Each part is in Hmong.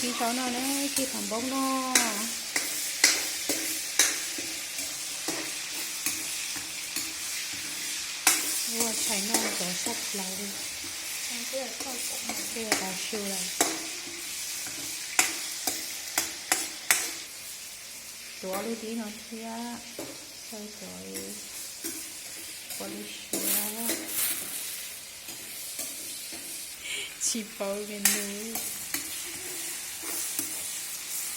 Ci rau no na, ci pham npoob no. Ua tshais no rov sab plaws li. Tej tas su lawm. Tuav lub dib no thiab, xaw cov ua li suav. Tsis paub menu.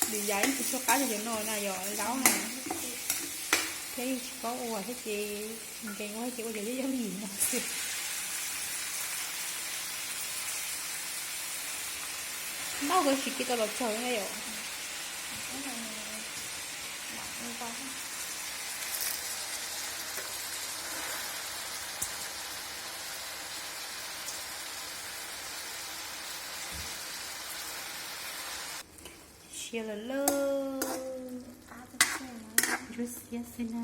Nws yam yeej tsis tshua qab yog cov no na, yog zaub na. Thiab yeej tsis paub ua thiab ces nkees ua ces ua cov yooj yooj yim no xwb. Ntaub koj tsis kiv tau los txog na yom. Siav lawm lauj. Ntsuab xiab xwb na.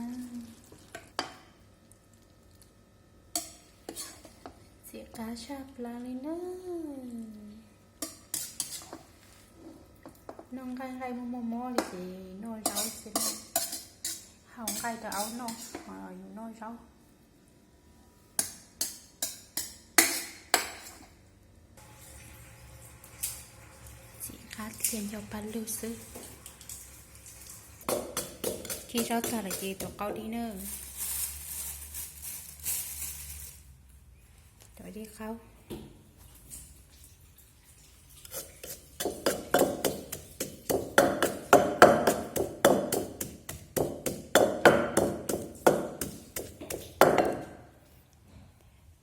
Txiv qab tshaj plaws li na. Noj nqaij nqaij muaj muaj mob li ces noj zaub xwb na. Haus nqaij rau aub noj, yus noj zaub. Txiv qab thiaj nco paj lug xwb. Ci zaub tag lawm ces tuav qau dib na. Tuav dib qaub.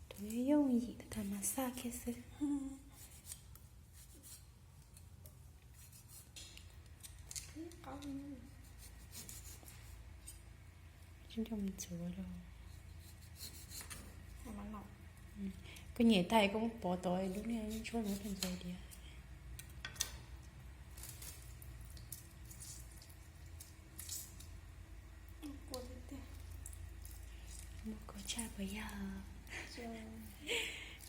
Tuav yooj yim tag mas xaj kiag xwb. Ntxuav los. Koj nyem tag koj muab pov tod lub niag tshuab no ntxuav diav. Muaj kua tshaj puas yog?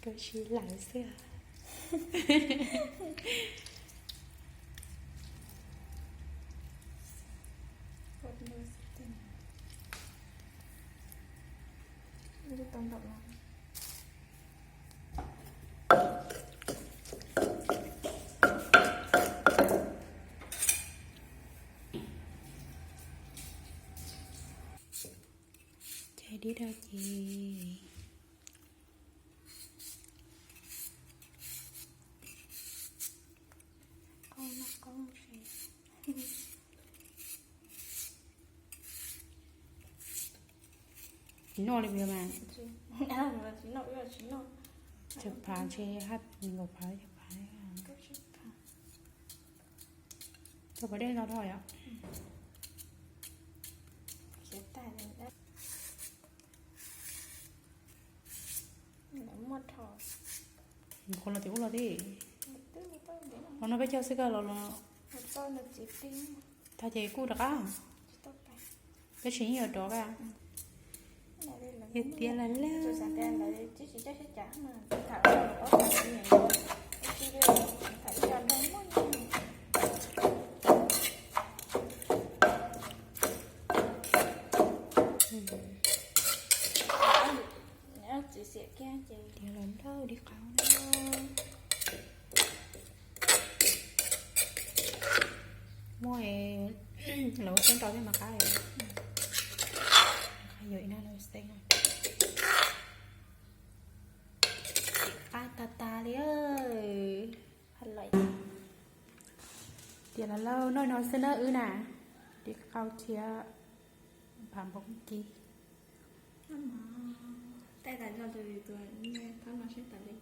Koj sib lawv xwb. Chais dib rau ces tsis noj li mas. Cov phav ntshe hab nkaus phav cov phav. Cov phav dej no dhau yom. Qhuav los tim ub los tim. Los no peb caug xwb koj los los. Tag ces kuj rov qab. Tab sis yeej yuav rov koj. Yog tias lawv lawv Tiav los lauj, dib qaub na. Muaj lawv xeeb rau thiab mas qab. Qab yuav ib nab lawv xeeb. Qab tas tas li. Tiav los lauj, noj no xwb na wb na. Dib qaub thiab phav npoo ci. Tej tas zog tus tus nyob thab no seb tas li.